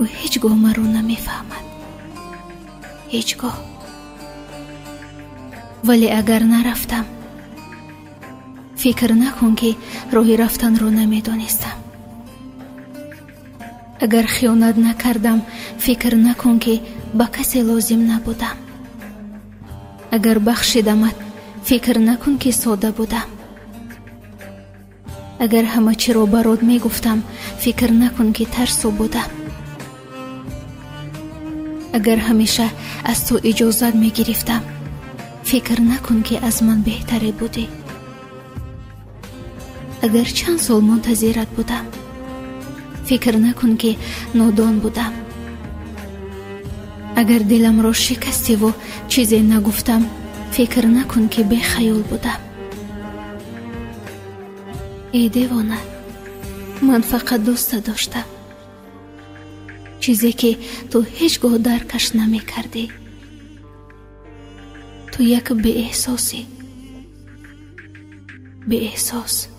Ӯ ҳеҷ гоҳ маро намефаҳмад, ҳеҷ гоҳ. Вале агар нарафтам, фикр накун, ки роҳи рафтанро намедонистам. Агар хиёнат накардам, фикр накун, ки ба касе лозим набудам. Агар бахшидамат, фикр накун, ки сода будам. Агар ҳама чиро барот мегуфтам, фикр накун, ки тарсу будам. Агар ҳамеша аз ту иҷозат мегирифтам, фикр накун, ки аз ман беҳтаре будӣ. Агар чанд сол мунтазират будам, фикр накун, ки нодон будам. Агар диламро шикастиву чизе нагуфтам, фикр накун, ки бехаёл будам. Эй девона, ман фақат дӯста доштам, чизе ки ту ҳеҷ гоҳ даркаш намекардӣ. Ту як беэҳсосӣ, беэҳсос.